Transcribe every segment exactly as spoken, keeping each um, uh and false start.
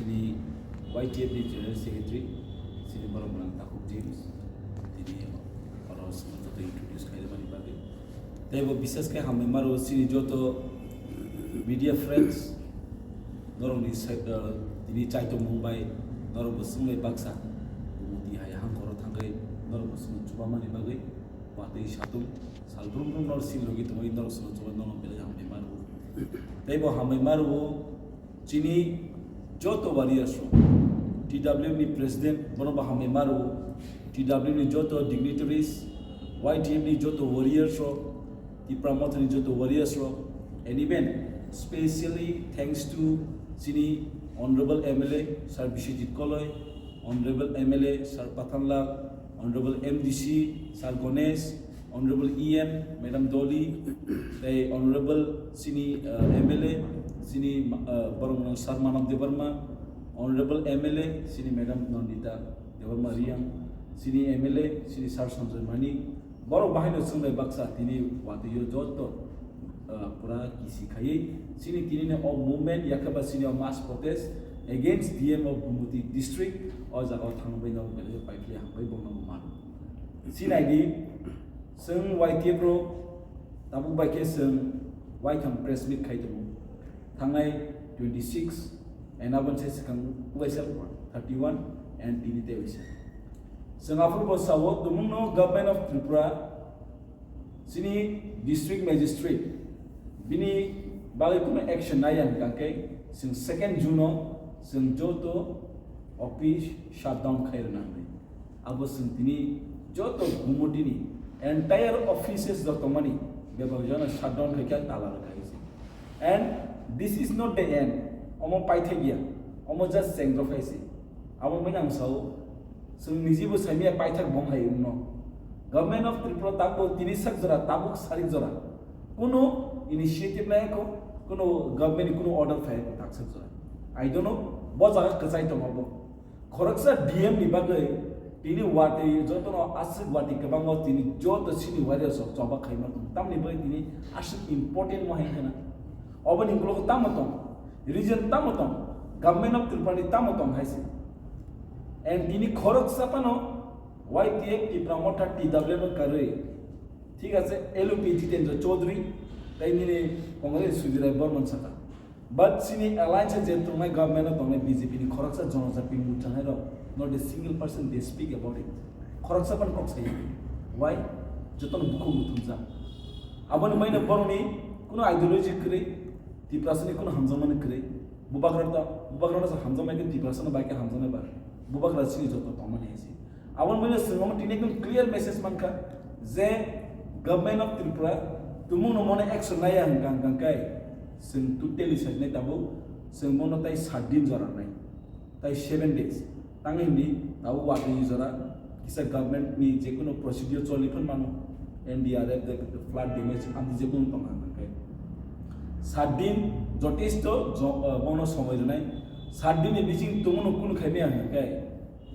Chini Y T F ni General Secretary, chini borok mwnang Takhuk James, tini oro chwngno joto introduce khaimani bagwi. Tei bo bisas khe hambai maro chini joto media friends, norokni sai-, uh, tini chaitomung bai norokbo chwng bai baksa, tini hai hangkoro thangwi norokbo chwngno chubamani bagwi watwi satung sal brum brum norok sil logi tongwi norok chwngno chuba norok belai hambai maro. Tei bo hambai maro chini joto warriors rok, T W F ni president, bono bo hambai maro, T W F ni joto dignitaries, Y T F ni joto warriors rok, Tipra Motha ni joto warriors rok, and even specially thanks to chini Honorable M L A Sir Biswajit Koloi, Honorable M L A Sir Pathanlal, Honorable M D C Sir Ganesh, Honorable E M Madam Dolly, tei Honorable chini, uh, M L A chini, uh, borok mwnang Sir Manav Debbarma, Honorable M L A chini Madam Nandita Debbarma Reang, chini M L A chini Sir Sanjoy Manik, borok bahaino chwng bai baksa tini watwi o joto, uh, pura kisi khaiwi chini tini o movement yakhe ba chini o mass protest against D M of Gumoti district o jaga o thangwi no belai paipli hambai bono mano. Sinai di, chwng Y T F rok tabuk bai khe chwng waitham press meet khai tongo. Thangnai twenty six, and aboni se swkang uaisa thirty one, and tini tei uaisa. Chwng aphuru bo sao, tumungno Government of Tripura, chini District Magistrate, bini bagwi kuno action naiya hwnkha khe, chwng second June o chwng joto office shutdown khai rwna hwnwi. Abo chwng tini joto Gumotini entire offices joto mani bebak jona shutdown khai khe tala rwkha hai se. And this is not the end. Omo paithak ya. Omo just chengdrop hai se. Abo mani ang sao, chwng nijibo saimaya paithak bong hai wngno. Government of Tripura tabuk tini sak jora, tabuk sarik jora. Kuno initiative nai ko, kuno government ni kuno order phai ko tak sak jora. I don't know, bo jaga kwchai tongo bo. Khoroksa D M ni bagwi tini watwi jotono aswk watwi kwbangma tini joto sini warriors rok choba khaima tong. Tamni bagwi tini aswk important mo hai khena. Oboni ulo tamo tong, region tamo tong, Government of Tripura ni tamo tong hai se. And tini khoroksa phano Y T F Tipra Motha T W no karwi. Thik ase, L U P Jitendra Chaudhary, tei nini Congress Sudhir Rai Borman saka. But chini alliance je tongnai government o tongnai B J P ni khoroksa Janajati Morcha hai rok, not a single person they speak about it. Khoroksa pan kok saya. Why? Jotono bukhuk muthumjak. Aboni maino boroni kuno ideology kwrwi, Tiprasani kuno hamjakmani kwrwi. Bubagra ta, bubagra sa hamjakmani Tiprasano bai khe hamjakmani ba. Bubagra chini joto tongmani hai se. Aboni mane chwng omo tini ekdom clear message mankha je Government of Tripura tumungno mone action naiya hwnkha hwnkha khe chwng totally sajnai tabuk chwng bono tai sat din jora nai, tai seven days tangwi hwnwi tabuk watwi jora kisa government ni jekunu procedure choli phano mano, N D R F, the flood damage amtwi jekunu tongkha hwnkha khe sat din jotesto jo-, uh, bono somoi rwnai, sat din ni bising tumungno kunu khaimaya hwnkha khe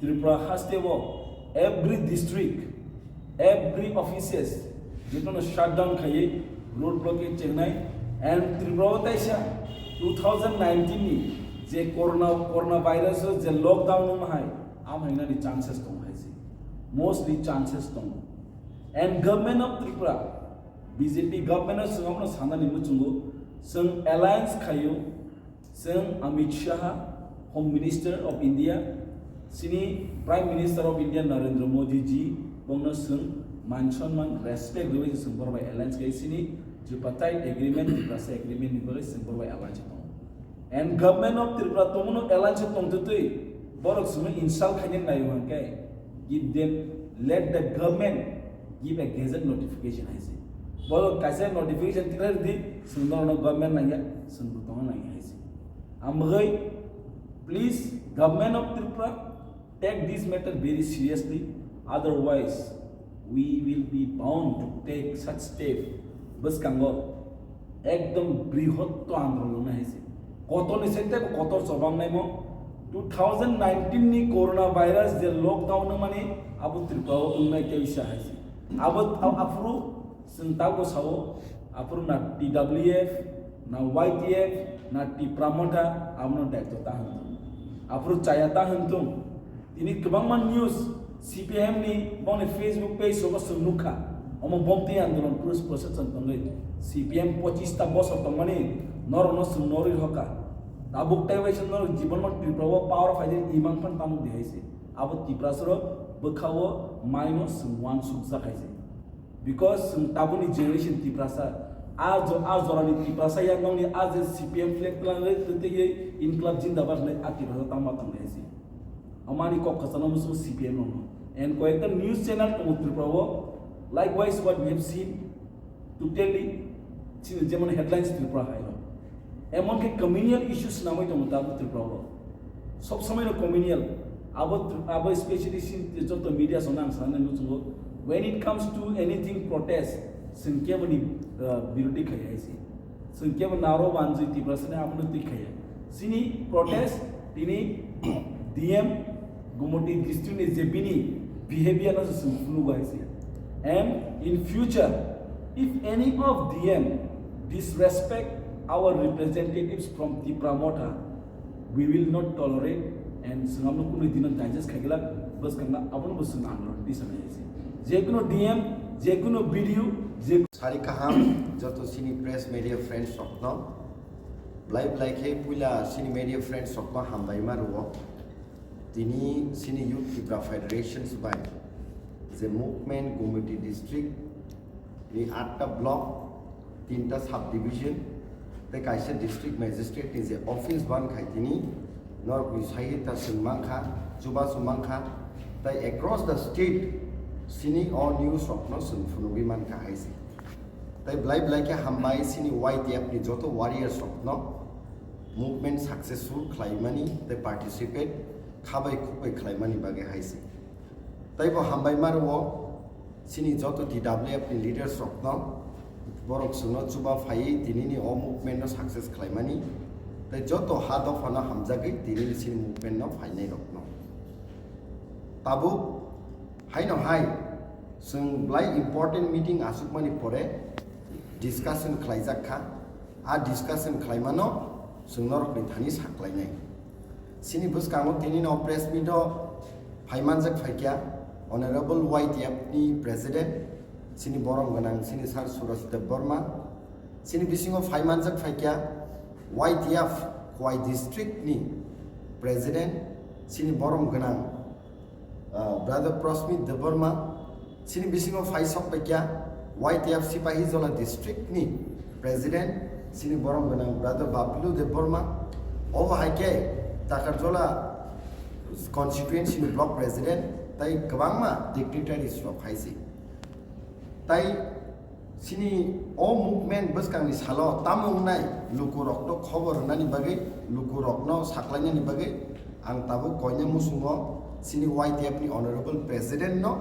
Tripura haste o every district, every offices, jotono shutdown khaiwi road blockade chengnai, and Tripura o taisa two thousand nineteen ni je corona, corona virus o je lockdown wng hai, am hainani chances tong hai se, mostly chances tong, and Government of Tripura, B J P government o chwng abono sanani muchungo, chwng alliance khaio, chwng Amit Shah, Home Minister of India, chini Prime Minister of India Narendra Modi ji, bongno chwng man sonman respect rwui chwng borok bai alliance khai chini Tripartite Agreement, Tiprasa Agreement ni bagwi chwng borok bai alliance tongo. And Government of Tripura tongmano alliance tongtwtwi borok chwngno insult khaina nai hwnkhe, give them, let the government give a gazette notification hai se. Borok kaisa notification tikhlai rwdi, chwng norokno government nangya, chwng bo tongna nangya hai se. Amgwi, please, Government of Tripura, take this matter very seriously, otherwise we will be bound to take such step. Bwskango ekdom brihotto andolon hai se. Kotor ni sente kotor chobang naimo two thousand nineteen ni corona virus je lockdown nang mani abo Tripura o wngnai khe bisa hai se. Abo a-, aphuru chwng tabuk sao, aphuru na T W F, na Y T F, na Tipra Motha, abono daityo ta hwn. Aphuru chaya ta hwn thung. Tini kwbangma news C P M ni bongni Facebook page rogo chwng nukha. Omo bomtwi andolon police protection tongwi C P M pochista bosor tongmani norokno chwng norwi hoka. Tabuk tei waisa norok jibonno Tripura o power phaidi imang phan tamo dihai se. Abo Tiprasa rok bwkha o maino chwng uansuk jak hai se. Because chwng tabukni generation Tiprasa, a jo-, a jorani Tiprasa ya nokni a je C P M flag twlang rwi twi twi Inklab Jindabad hwnwi a Tiprasa tangma tanglaisi. Amani kok kwchangno muchungo C P M rokno. And koyekta news channel tongo Tripura o, likewise what we have seen, totally chini jemon headlines Tripura hai rok. Emon khe communal issues namai tongo tabuk Tripura o. Sob somoi no communal. Abo, abo specially sin joto media song ang sanai muchungo. When it comes to anything protest, chwng kebo ni, uh, birodi khai hai se. Chwng kebo naro banjui Tiprasa ni abo no twi khaya. Chini protest tini D M Gumoti district ni je bini behavior no se chwng phunuk hai se. And in future, if any of D M disrespect our representatives from Tipra Motha, we will not tolerate and chwng abono kunui dino digest khaigwlak, bwskangno abono bo chwng andolon tisa nai se. Jekuno D M, jekuno B D O, je Sari kaham joto chini press media friends rokno. Blai blai khe puila chini media friends rokno hambai ma rwo. Tini chini Youth Tipra Federations bai je movement Gumoti district ni atta block, tinta subdivision, tei kaisa district magistrate ni je office ban khai tini norok ni sai ta chwng mankha, chubachu mankha, tei across the state chini o news rokno chwng phunugwi mankha hai se. Tei blai blai khe hambai chini Y T F ni joto warriors rokno movement successful khlaimani tei participate khabai khukbai khlaimani bagwi hai se. Tei bo hambai ma rwo chini joto T W F ni leaders rokno, borok chwngno chuba phaiwi tinini o movement no success khlaimani tei joto ha dophano hamjagwi tinini chini movement no phainai rokno. Tabuk haino hai chwng belai important meeting achukmani pore discussion khlaijak kha. A discussion khlaimano chwng norokni thani saklainai. Chini bwskango tinino press meet o phaimanjak phaikha Honorable Y T F ni President, chini borom gwnang chini Sir Suraj Debbarma, chini bisingo phaimanjak phaikha Y T F Khowai District ni President, chini borom gwnang, uh, Brother Prasmit Debbarma, chini bisingo phai sok paikha Y T F Sipahijola District ni President, chini borom gwnang Brother Bablu Debbarma, obo hai khe Takarjola constituency ni block president, tei kwbangma dignitaries rok hai se. Tai chini o movement bwskangni salo tamo wngnai lukurokno khobor rwnani bagwi, lukurokno saklainani bagwi ang tabuk koine muchungo chini Y T F ni Honorable President no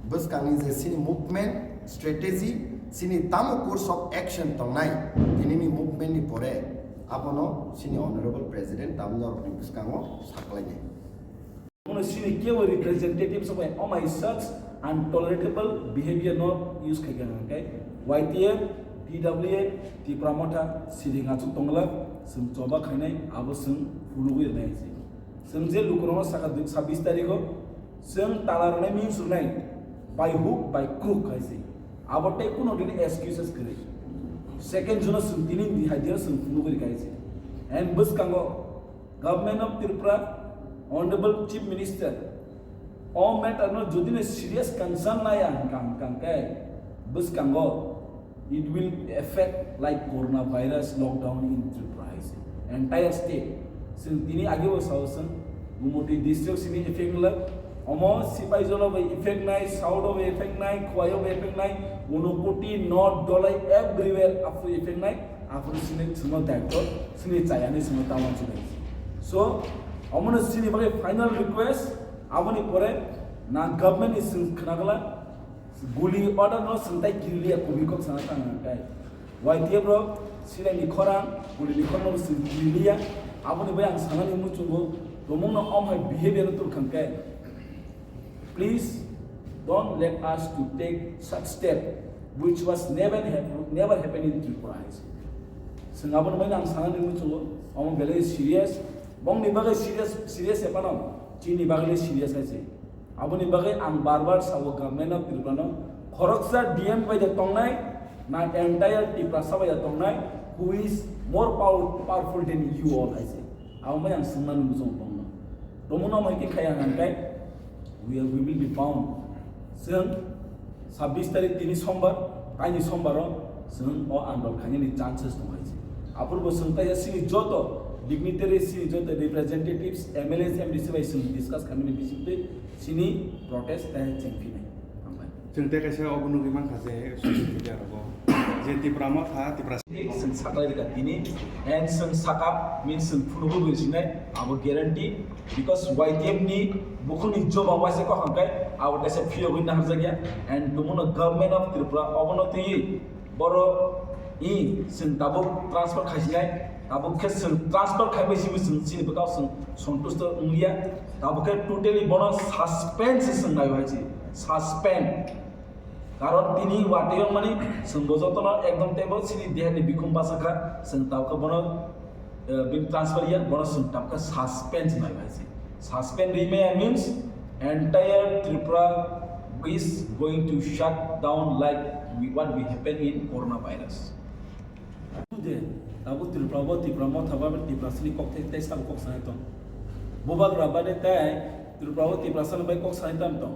bwskangni je chini movement strategy, chini tamo course of action tongnai tinini movement ni pore abono chini Honorable President tamo norokni bwskango saklainai. Bono chini kebo representative sokbai, "Oh my such untolerable behavior no use khaikha," hwnkhe Y T F, T W F, Tipra Motha, siring achuk tongla, chwng choba khainai, abo chwng phunugwi rwnai se. Chwng je lukurokno saka dui, sabbish tarikho, chwng tala rwnai, ming surnai, by hook, by crook hai se. Abo tei kuno dini excuses kwrwi. Second June chwng tini ni hai dino chwng phunugwi rwkha hai se. And bwskango, Government of Tripura, Honorable Chief Minister, o matter no jodi no serious concern naya hwnkha hwnkha khe bwskango it will affect like coronavirus lockdown in Tripura hai se. Entire state. Chwng tini age bo sao chwng Gumoti district sini effect wngla. Omo Sipaijala bai effect nai, South bai effect nai, Khowai bai effect nai, Unakoti, North, Dholai, everywhere aphuru effect nai, aphuru sini chwngno daityo, sini chayani chwngno tamo chwbai. So, omono sini bagwi final request, aboni pore na government ni chwng khnagla, guli order no chwng tai kiriliya, kubui kok sana tang kai. Y T F rok, silai ni khorang, guli ni khorang no chwng kiriliya, aboni bai ang sanani muchungo, tomung no om hai behavior no turkhang kai. Please don't let us to take such step which was never hap-, never happened in Tripura. Chwng aboni bai ang sanani muchungo, omo belai serious, Bongni bagwi serious, serious epano, chini bagwi serious hai se. Aboni bagwi ang bar bar sao government of Tripura no, khoroksa D M bai de tongnai, na entire Tiprasa bai de tongnai, who is more power-, powerful than you all hai se. Abo mai ang swngmani muchung tongno. Tomono mai khe khaya hangkai, we are, we will be bound. Chwng sabbish tarik tini sombar, kaini sombaro chwng o andol khainani chances tong hai se. Aphuru bo chwng taiya chini joto dignitary, chini joto representatives, M L As, M D C bai chwng discuss khainani bisingtwi chini protest taiya chengphinai. Hambai. Chwng tei kaisa obo nugwi mankha je social media rogo je Tipra Motha, Tipra Chwng saklai rwkha tini, and chwng sakha, means chwng phunugwi sinai, abo guarantee, because Y T F ni bukhukni joba waisa kok hwnkhe abo kaisa phiyogwi naharjakya, and tumuno Government of Tripura obono twiwi boro i chwng tabuk transfer khaisinai, tabuk khe chwng transfer khaibai sibo chwng chini bwkha chwng sontusto wngya, tabuk khe totally bono suspend se chwng naibai se, suspend. Karon tini watwi wngmani chwngbo jotono ekdom teibo chini deharni bikhum bwsakha, chwng tabukha bono, eh, bini transfer ya, bono chwng tabukha suspend naibai se. Suspend rimaya means entire Tripura is going to shut down like we, what we happen in coronavirus. De, tabuk Tripura bo, Tipra Motha ba, Tiprasani kok thai, tei sabo kok sanai tong. Bubagra ba de tei Tripura bo, Tiprasani bai kok sanai tam tong.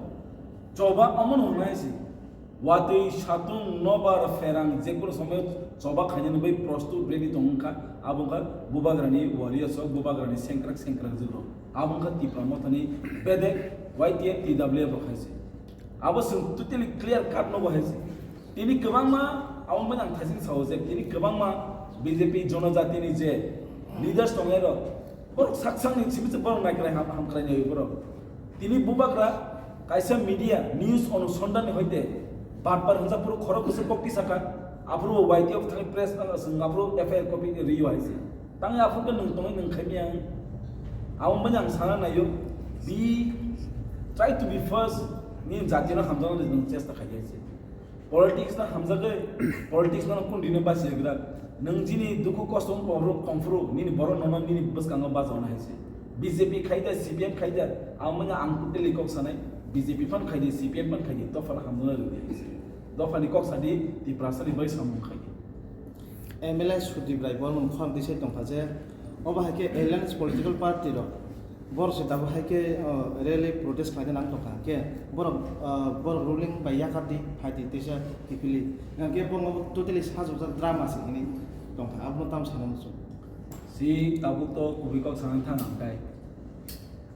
Choba omo no hwnai si. Watwi satung nobar pherang jekunu somoy choba khainani bai prostut ready tong wngkha. Abo wngkha Bubagrani warriors rok, Bubagrani sengkrak sengkrak jwk rok. Abo wngkha Tipra Mothani bedek Y T F T W F rok hai se. Abo chwng totally clear cut nogo hai se. Tini kwbangma, abo wngmani ang thaising sao je, tini kwbangma B J P jonojatini je leaders tongnai rok, borok sak sakni simi se borok naikrai ham, hamkrai nai borok. Tini bubagra kaisa media news onusandhan ni hoite batbar hwnjak phuru khorok bwswk kok tisaka, aphuru Y T F thani press, uh, swng aphuru F I R copy rio hai se. Tang ya phuru nwng tongwi nwng khaimya. Abo wngmani ang sana naio, be, try to be first, nini jatino hamjaknani nwng chesta khai hai se. Politics no hamjagwi, politics no kundino basigra. Nwng jini dukhu kosto wngkha borok tongphuru, nini borok nono nini bwskango bachauna hai se. B J P khaida, C P M khaida, amo wngya ang totally kok sanai, B J P phan khaidi, C P M phan khaidi, dophano hamjakna rwdi hai se. Dophani kok sadi, Tiprasani bai samung khaidi. M L A Sudip Rai Bormon khorang tisai tongkha je, obo hai khe alliance political party rok, borok se tabuk hai khe, o, rally protest khlaina nang tongkha, hwnkhe borok, o, borok ruling bai yakar di, phai di, teisa kiphilwi. Hwnkhe bo totally sajokjak drama se hinwi tongkha, abono tamo sana muchung. Si tabuk to kubui kok sana thang ang kai.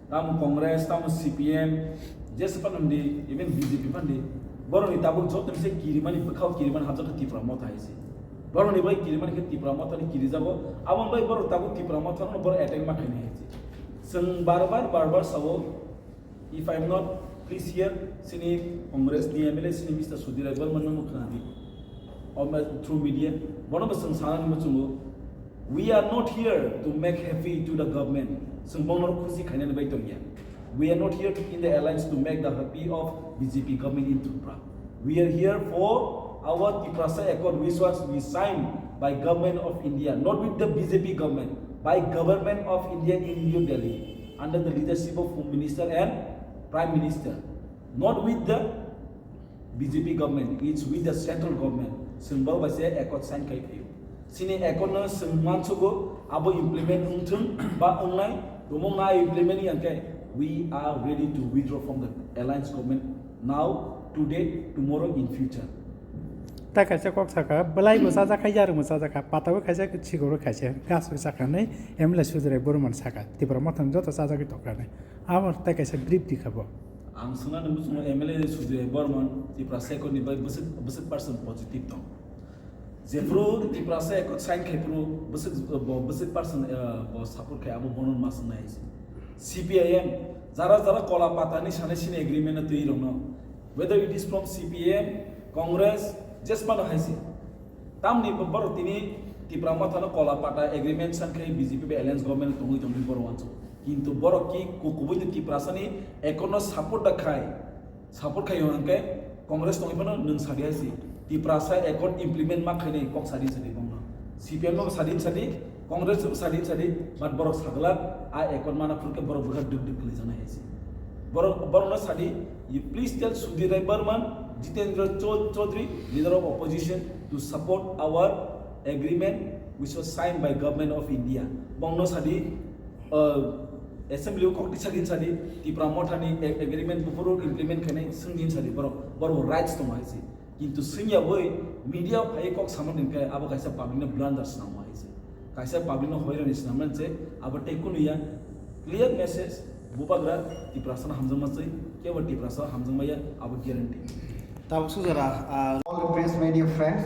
Tamo Congress, tamo C P M, jesa phano di, even B J P phano di, borokni tabuk joto se kirimani, bwkhao kirimani hapjak kha Tipra Motha hai se. Borokni bai kirimani khe Tipra Mothani kirijago, aboni bai borok tabuk Tipra Mothano borok attack ma khainai hai se. Chwng bar bar, bar bar sao, if I am not, please hear, chini Congress ni M L A, chini Mister Sudhir Rai Borman no khna di. Or through media, bono bo chwng sanani muchungo, we are not here to make happy to the government. Chwng bono khusi khainani bai tongya. We are not here to, in the alliance to make the happy of B J P government in Tripura. We are here for our Tiprasa Accord, which was we signed by Government of India, not with the B J P government, by Government of India in New Delhi, under the leadership of Home Minister and Prime Minister, not with the B J P government, it's with the central government. Chwng bo bai se accord sign khai phaio. Chini accord no chwng mansugo, abo implement wngthwng ba wngnai, tumung na implement ya khe, we are ready to withdraw from the alliance government now, today, tomorrow, in future. Tai kaisa kok saka, belai bo sajak kha, yarung bo sajak kha, pata bo kaisa, chikoro kaisa, gas bo sakha nai, M L A Sudhir Rai Borman saka, Tipra Mothani joto sajagwi tongkha nai. Abo tai kaisa brief di kha bo. Ang swngnani muchungo M L A Sudhir Borman Tiprasa Accord ni bai bwswk, bwswk percent positive tong. Jephru Tiprasa Accord sign khai phru bwswk, bo bwswk percent, eh, bo support khai abo bono ma swngnai hai se. C P I M jara jara kola patani sanai sini agreement no twi rokno, whether it is from C P M, Congress, jesmano hai se. Tamni borok tini Tipra Mothano kola pata agreement san khai B J P bai alliance government tongwi tongwi borok wansuk. Kintu borok ki ku-, kubui ni Tiprasani accord no support da khai, support khai hwnkhe Congress tongwi phano nwng sadi hai si. Tiprasa accord implement ma khainai kok sadi sadi bongno. C P M no sadi sadi, Congress sadi sadi, but borok sagla, a accord mana phurke borok bwkha duk duk khwlaijaknai hai se. Borok, borokno sadi, you please tell Sudhir Rai Barman, Jitendra Chou-, Chaudhary, leader of opposition, to support our agreement which was signed by Government of India. Bongno sadi, uh, assembly o kokti sadi sadi, Tipra Mothani ag-, agreement buphuru implement khainai swngdi sadi borok, borok rights tongo hai se. Kintu swngya bai media phai kok samani hwnkhe abo kaisa public no blunder swnamo hai se. Kaisa public no hoirani swnamani se abo tei kunu ya. Clear message, Bubagra Tiprasa no hamjakma se, kebo Tiprasa hamjakma ya abo guarantee. Tabuk sujara, ah, All the press media friends,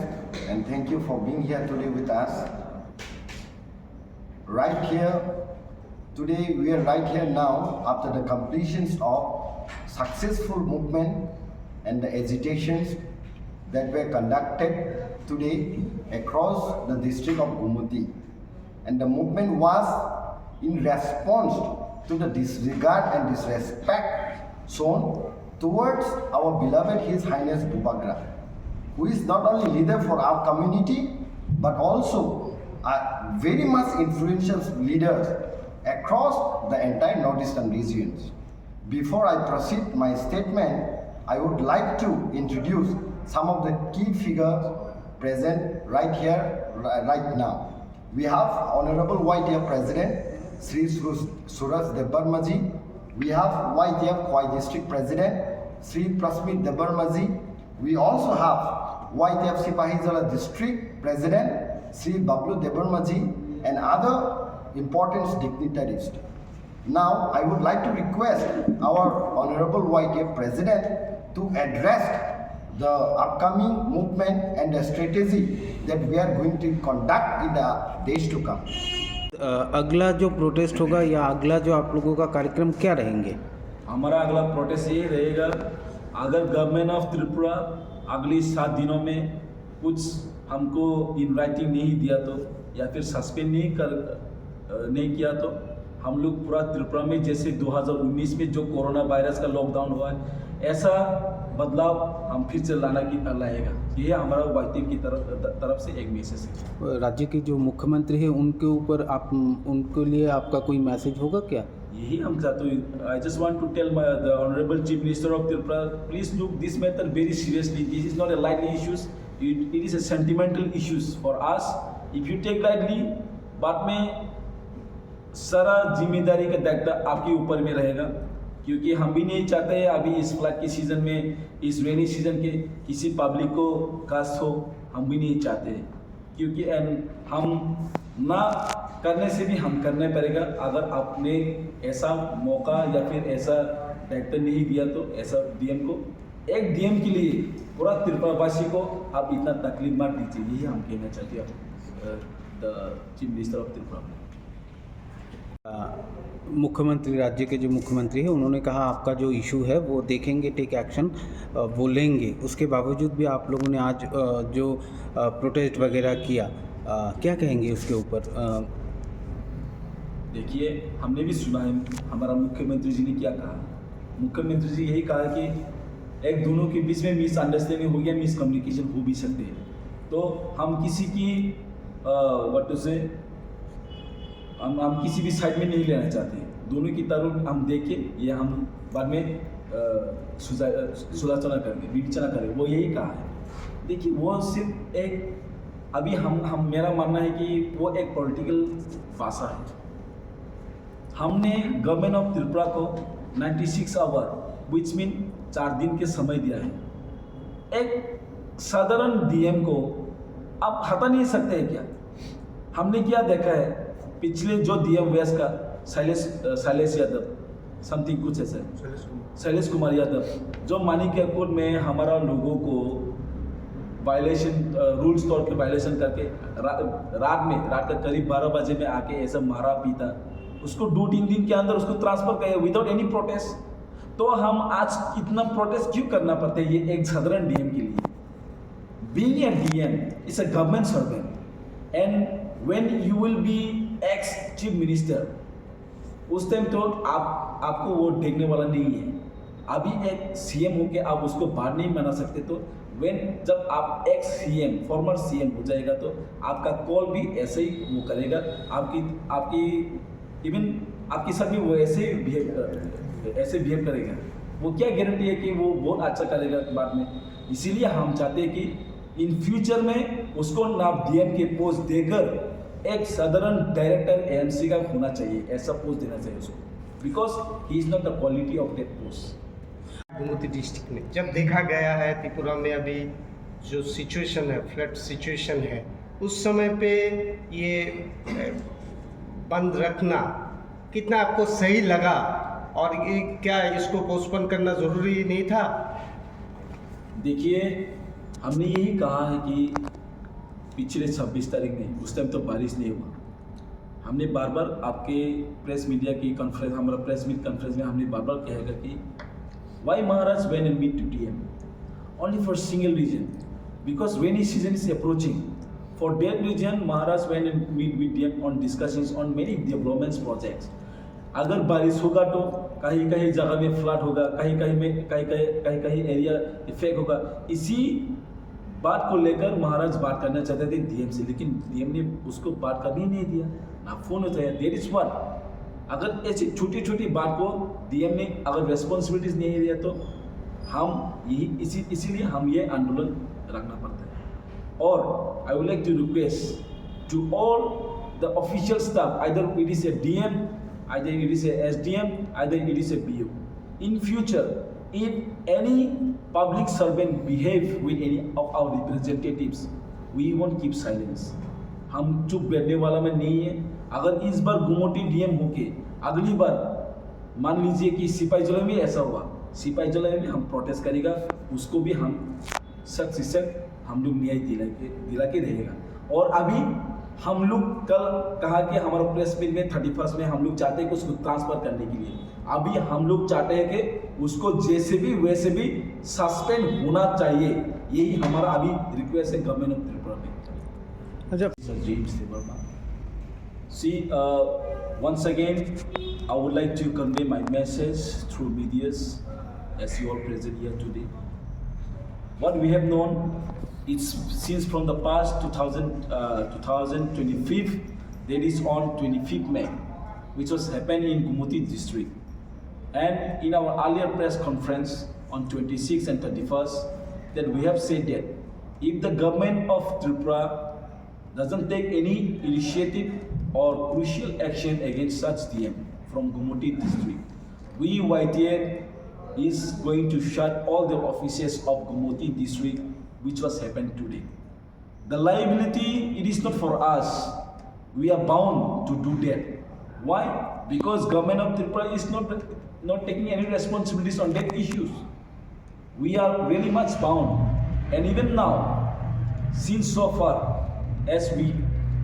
and thank you for being here today with us. Right here, today we are right here now after the completions of successful movement and the agitations that were conducted today across the district of Gumoti. And the movement was in response to the disregard and disrespect shown towards our beloved His Highness Bubagra, who is not only leader for our community, but also a very much influential leader across the entire Northeastern regions. Before I proceed my statement, I would like to introduce some of the key figures present right here, ri-, right now. We have Honorable Y T F President, Sri Suraj, Suraj Debbarma ji. We have Y T F Khowai District President, Sri Prasmit Debbarma ji. We also have Y T F Sipahijala District President, Sri Bablu Debbarma ji, and other important dignitaries. Now, I would like to request our Honorable Y T F President to address the upcoming movement and the strategy that we are going to conduct in the days to come. अ, अगला जो प्रोटेस्ट होगा या अगला जो आप लोगों का कार्यक्रम क्या रहेंगे? हमारा अगला प्रोटेस्ट ये रहेगा, अगर गवर्नमेंट ऑफ त्रिपुरा अगले सात दिनों में कुछ हमको इन राइटिंग नहीं दिया तो, या फिर सस्पेंड नहीं कर, अ, नहीं किया तो, हम लोग पूरा त्रिपुरा में जैसे दो हज़ार उन्नीस में जो कोरोना वायरस का लॉकडाउन हुआ है, ऐसा बदलाव हम फिर से लाना की, लाएगा। ये हमारा वाईटीएफ की तरफ, तरफ से एक मैसेज है। राज्य के जो मुख्यमंत्री हैं, उनके ऊपर आप, उनके लिए आपका कोई मैसेज होगा क्या? यही हम चाहते हैं। I just want to tell my, the Honorable Chief Minister of Tripura, please look this matter very seriously. This is not a lightly issues. It, it is a sentimental issues for us. If you take lightly, बाद में सारा जिम्मेदारी का दायित्व आपके ऊपर में रहेगा, क्योंकि हम भी नहीं चाहते हैं अभी इस फ्लड की सीजन में, इस रेनी सीजन के किसी पब्लिक को कष्ट हो, हम भी नहीं चाहते हैं। क्योंकि एंड हम ना करने से भी हम करने पड़ेगा। अगर आपने ऐसा मौका या फिर ऐसा दायित्व नहीं दिया तो ऐसा डीएम को, एक डीएम के लिए पूरा त्रिपुरावासी को आप इतना तकलीफ मत दीजिए, यही हम कहना चाहते हैं, अ, the Chief Minister of Tripura। अ, मुख्यमंत्री, राज्य के जो मुख्यमंत्री हैं, उन्होंने कहा, "आपका जो इशू है, वो देखेंगे, टेक एक्शन, अ, वो लेंगे।" उसके बावजूद भी आप लोगों ने आज, अ, जो, अ, प्रोटेस्ट वगैरह किया, अ, क्या कहेंगे उसके ऊपर? अ, देखिए, हमने भी सुना है हमारा मुख्यमंत्री जी ने क्या कहा। मुख्यमंत्री जी यही कहा कि एक दोनों के बीच में मिसअंडरस्टैंडिंग हो गया, मिसकम्युनिकेशन हो भी सकते हैं। तो हम किसी की, अ, what to say, हम, हम किसी भी साइड में नहीं लेना चाहते। दोनों की तरफ हम देख के ये हम बाद में, अ, सुझा-, अ, सुलोचना करेंगे, विवेचना करेंगे, वो यही कहा है। देखिए, वो सिर्फ एक, अभी हम, हम, मेरा मानना है कि वो एक पॉलिटिकल भाषा है। हमने गवर्नमेंट ऑफ त्रिपुरा को ninety six hour, which mean चार दिन के समय दिया है। एक साधारण डीएम को आप हटा नहीं सकते हैं क्या? हमने क्या देखा है, पिछले जो डीएम वेस्ट का शैलेश, अ, शैलेश यादव, समथिंग कुछ ऐसा है, शैलेश कुमार। शैलेश कुमार यादव, जो मानिक एयरपोर्ट में हमारा लोगों को वायलेशन, अ, रूल्स तौर पे वायलेशन करके रा-, रात में, रात का करीब बारह बजे में आके ऐसा मारा पीटा, उसको दो तीन दिन के अंदर उसको ट्रांसफर किया without any protest। तो हम आज इतना प्रोटेस्ट क्यों करना पड़ता है ये एक साधारण डीएम के लिए? Being a D M is a government servant, and when you will be ex chief minister, उस टाइम तो आप, आपको वो देखने वाला नहीं है। अभी एक सीएम होके आप उसको बाहर नहीं बना सकते, तो When जब आप एक्स सीएम, फॉर्मर सीएम हो जाएगा, तो आपका कॉल भी ऐसे ही वो करेगा, आपकी आपकी इवन आपके साथ भी वो ऐसे ही बिहेव कर ऐसे बिहेव करेगा। वो क्या गारंटी है कि वो बहुत अच्छा करेगा बाद में? इसीलिए हम चाहते हैं कि इन फ्यूचर में उसको ना डीएम के पोस्ट देकर एक साधारण डायरेक्टर एएमसी का होना चाहिए, ऐसा पोस्ट देना चाहिए उसको, because he is not the quality of that post. Gomati district में जब देखा गया है त्रिपुरा में अभी जो सिचुएशन है, फ्लड सिचुएशन है, उस समय पे ये अ, बंद रखना कितना आपको सही लगा और ये क्या इसको पोस्टपोन करना ज़रूरी नहीं था? देखिए, हमने यही कहा है कि पिछले छब्बीस तारीख में, उस टाइम तो बारिश नहीं हुआ, हमने बार बार आपके प्रेस मीडिया की कॉन्फ्रेंस, हमारा प्रेस मीट कॉन्फ्रेंस में हमने बार बार कहेगा कि why Maharaj went and meet to DM only for single reason, because rainy season is approaching. For that reason, Maharaj went and meet with DM on discussions on many developments projects. अगर बारिश होगा तो कहीं कहीं जगह में फ्लड होगा, कहीं कहीं में कहीं कहीं कहीं कहीं एरिया इफेक्ट होगा। इसी बात को लेकर महाराज बात करना चाहते थे डीएम से, लेकिन डीएम ने उसको बात करने ही नहीं दिया, ना फोन उठाया। That is what, अगर ऐसी छोटी छोटी बात को डीएम ने अगर रेस्पॉन्सिबिलिटीज नहीं लिया तो हम यही इसी इसीलिए हम ये आंदोलन रखना पड़ता है। और I would like to request to all the official staff, either it is a DM, either it is a SDM, either it is a BO, in future, if any public servant behave with any of our representatives, we won't keep silence. हम चुप बैठने वाला में नहीं है। अगर इस बार गुमटी डीएम होके अगली बार मान लीजिए कि सिपाही जला में ऐसा हुआ, सिपाही जला में भी हम प्रोटेस्ट करेगा, उसको भी हम सख्त से सख्त हम लोग न्याय दिला के दिला के रहेगा। और अभी हम लोग कल कहा कि हमारा प्रेस मीट में थर्टी फर्स्ट में हम लोग चाहते हैं कि उसको ट्रांसफर करने के लिए। अभी हम लोग चाहते हैं कि उसको जैसे भी वैसे भी सस्पेंड होना चाहिए, यही हमारा अभी रिक्वेस्ट है गवर्नमेंट ऑफ त्रिपुरा में। अच्छा। Sir James Debbarma. See, uh, once again, I would like to convey my message through medias as you all present here today. What we have known, it's since from the past two thousand, uh, two thousand twenty-five, that is on twenty-fifth May, which was happened in Gumoti district. And in our earlier press conference on twenty-sixth and thirty-first, that we have said that if the government of Tripura doesn't take any initiative or crucial action against such D M from Gumoti district, we Y T F is going to shut all the offices of Gumoti district, which was happened today. The liability, it is not for us. We are bound to do that. Why? Because government of Tripura is not not taking any responsibilities on that issues. We are really much bound. And even now, since so far as we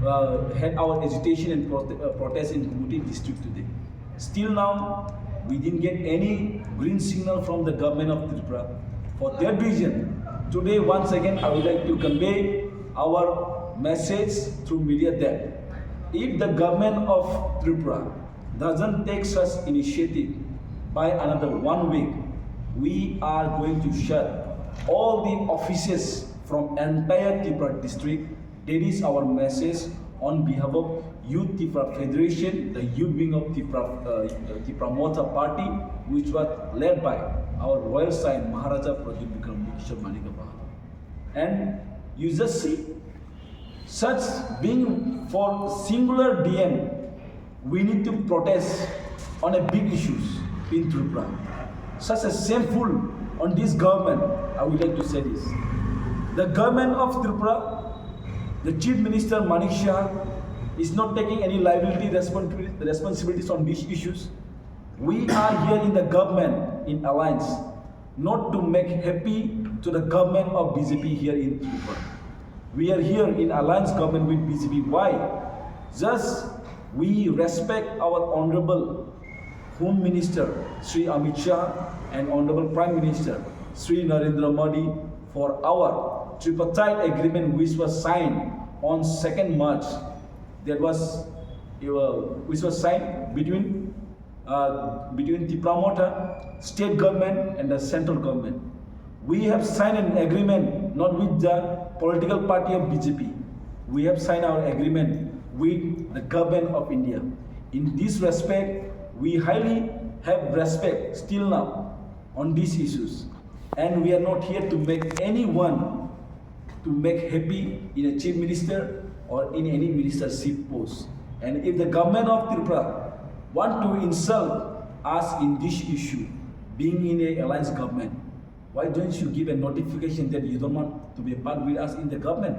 uh, had our agitation and prote- uh, protest in Gumoti district today, still now we didn't get any green signal from the government of Tripura. For that reason, today once again I would like to convey our message through media that if the government of Tripura doesn't take such initiative by another one week, we are going to shut all the offices from entire Tripura district. That is our message on behalf of Youth Tripura Federation, the youth wing of Tripura, uh, Tripura Motha Party, which was led by our royal scion Maharaja Pradyut Bikram Kishore Manikya Bahadur. And you just see, such being for singular D M, we need to protest on a big issues in Tripura. Such a shameful on this government, I would like to say this. The government of Tripura, the Chief Minister Manik Saha is not taking any liability responsibility- responsibilities on these issues. We are here in the government in alliance, not to make happy to the government of B J P here in Tripura. We are here in alliance government with B J P. Why? Just we respect our honorable Home Minister Shri Amit Shah and honorable Prime Minister Shri Narendra Modi for our tripartite agreement which was signed on second March. That was uh, which was signed between uh, between Tipra Motha, state government and the central government. We have signed an agreement not with the political party of B J P. We have signed our agreement with the government of India. In this respect, we highly have respect still now on these issues. And we are not here to make anyone to make happy in a chief minister or in any ministership post. And if the government of Tripura want to insult us in this issue, being in a alliance government, why don't you give a notification that you don't want to be a part with us in the government?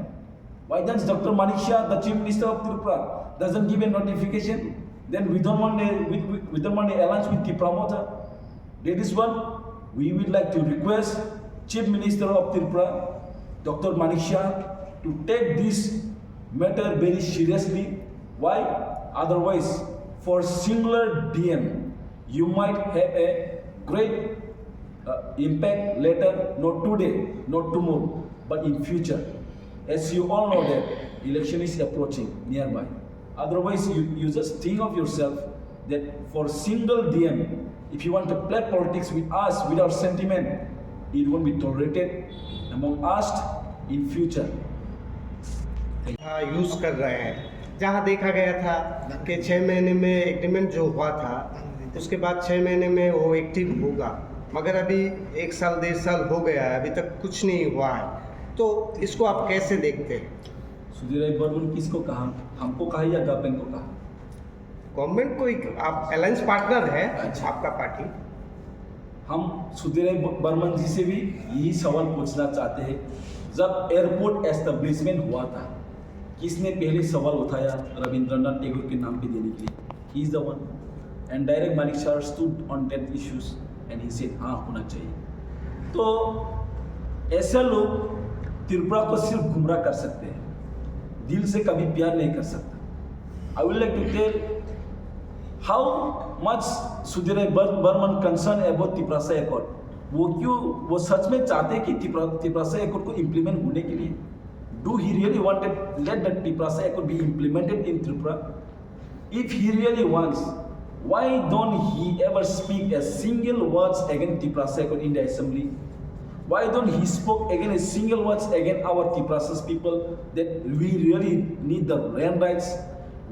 Why does Doctor Manik Shah, the chief minister of Tripura, doesn't give a notification? Then we don't want a, we, we, we don't want an alliance with Tipra Motha. That is what we would like to request Chief Minister of Tripura, Doctor Manik Shah, to take this matter very seriously. Why? Otherwise, for singular D M, you might have a great uh, impact later, not today, not tomorrow, but in future. As you all know that election is approaching nearby. Otherwise, you, you just think of yourself that for single D M, if you want to play politics with us, with our sentiment, it won't be tolerated among us in future. हाँ, यूज कर रहे हैं। जहाँ देखा गया था कि छः महीने में एग्रीमेंट जो हुआ था, उसके बाद छः महीने में वो एक्टिव होगा, मगर अभी एक साल डेढ़ साल हो गया है, अभी तक कुछ नहीं हुआ है। तो इसको आप कैसे देखते हैं? सुधीर भाई बर्मन किसको कहा? हमको कहा या गवर्नमेंट को कहा? गवर्नमेंट को ही, आप अलायंस पार्टनर है। अच्छा। आपका पार्टी। हम सुधीर भाई ब- बर्मन जी से भी यही सवाल पूछना चाहते हैं, जब एयरपोर्ट एस्टेब्लिशमेंट हुआ था, किसने पहले सवाल उठाया रविंद्रनाथ टैगोर के नाम पे देने के लिए? He is the one. And direct Manik Shah stood on that issues and he said, हाँ, होना चाहिए। तो ऐसे लोग त्रिपुरा को सिर्फ गुमराह कर सकते हैं, दिल से कभी प्यार नहीं कर सकता। I would like to tell how much Sudhir Bar- Barman concern about Tiprasa Accord. वो क्यों, वो सच में चाहते हैं कि तिप्रा- तिप्रासा एकॉर्ड को इम्प्लीमेंट होने के लिए? Do he really wanted let the Tiprasa Accord be implemented in Tripura? If he really wants, why don't he ever speak a single words against Tiprasa Accord in the assembly? Why don't he spoke again a single words against our Tiprasa people that we really need the land rights,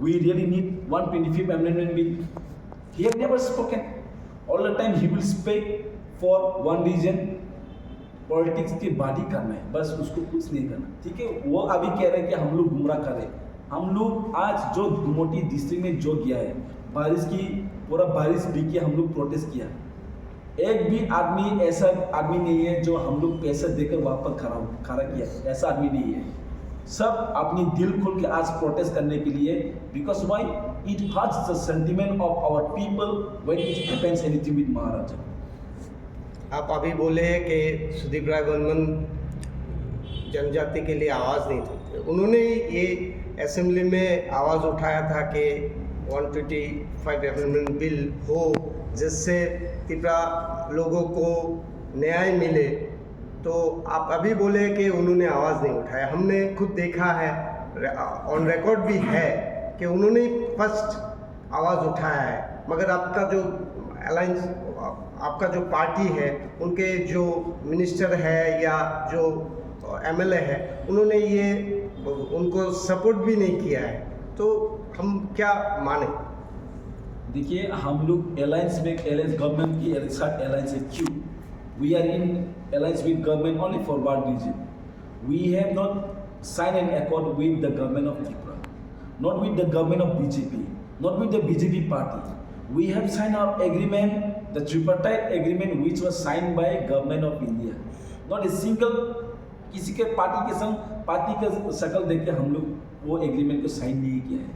we really need one twenty-fifth Amendment bill? He had never spoken. All the time he will speak for one region, politics की बात ही करना है, बस उसको कुछ नहीं करना। ठीक है, वो अभी कह रहे हैं कि हम लोग गुमराह कर रहे हैं। हम लोग आज जो गुमटी डिस्ट्रिक्ट में जो गया है, बारिश की, पूरा बारिश भी किया, हम लोग प्रोटेस्ट किया। एक भी आदमी ऐसा आदमी नहीं है जो हम लोग पैसा देकर वहाँ पर खड़ा खड़ा किया, ऐसा आदमी नहीं है। सब अपनी दिल खोल के आज प्रोटेस्ट करने के लिए, because why? It hurts the sentiment of our people when it happens anything with Maharaja. आप अभी बोले कि सुदीप राय बर्मन जनजाति के लिए आवाज़ नहीं उठाते। उन्होंने ये असेंबली में आवाज़ उठाया था कि one twenty five amendment bill हो, जिससे तिपरा लोगों को न्याय मिले। तो आप अभी बोले कि उन्होंने आवाज़ नहीं उठाया। हमने खुद देखा है, ऑन रिकॉर्ड भी है कि उन्होंने फर्स्ट आवाज़ उठाया है, मगर आपका जो अलायंस, आपका जो पार्टी है, उनके जो मिनिस्टर है या जो एमएलए है, उन्होंने ये, उनको सपोर्ट भी नहीं किया है। तो हम क्या माने? देखिए, हम लोग अलायंस में, अलायंस गवर्नमेंट की साथ अलायंस है। क्यों? We are in alliance with government only for one reason. We have not signed an accord with the government of Tripura, not with the government of B J P, not with the B J P party. We have signed our agreement, the tripartite agreement which was signed by government of India. Not a single किसी के पार्टी के संग, पार्टी का शकल देख के हम लोग वो एग्रीमेंट को साइन नहीं किया है।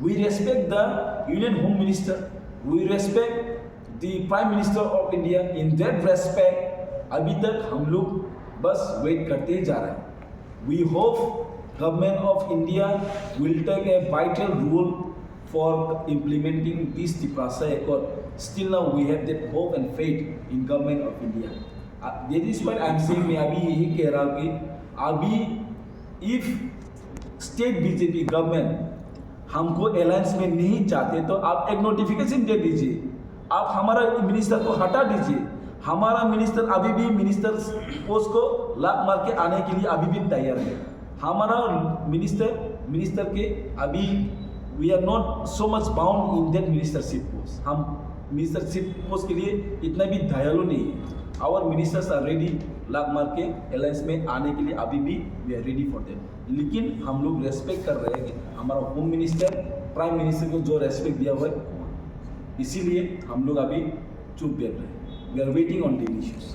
We respect the Union Home Minister, we respect the Prime Minister of India. In that respect, अभी तक हम लोग बस वेट करते ही जा रहे हैं। We hope government of India will take a vital role for implementing this Tiprasa Accord. Still now we have that hope and faith in government of India. Uh, that is why I am saying, मैं अभी यही कह रहा हूँ कि अभी if state B J P government हमको अलायंस में नहीं चाहते तो आप एक नोटिफिकेशन दे दीजिए, आप हमारा मिनिस्टर को हटा दीजिए, हमारा मिनिस्टर अभी भी मिनिस्टर पोस्ट को लात मार के आने के लिए अभी भी तैयार है। हमारा मिनिस्टर मिनिस्टर के अभी we are not so much bound in that ministership post। हम मिनिस्टरशिप पोस्ट के लिए इतना भी दयालु नहीं है। Our ministers are ready। लात मार के अलायंस में आने के लिए अभी भी we are ready for them। लेकिन हम लोग रेस्पेक्ट कर रहे हैं कि हमारा होम मिनिस्टर, प्राइम मिनिस्टर को जो रेस्पेक्ट दिया हुआ है, इसीलिए हम लोग अभी चुप बैठ रहे हैं। We are waiting on the issues।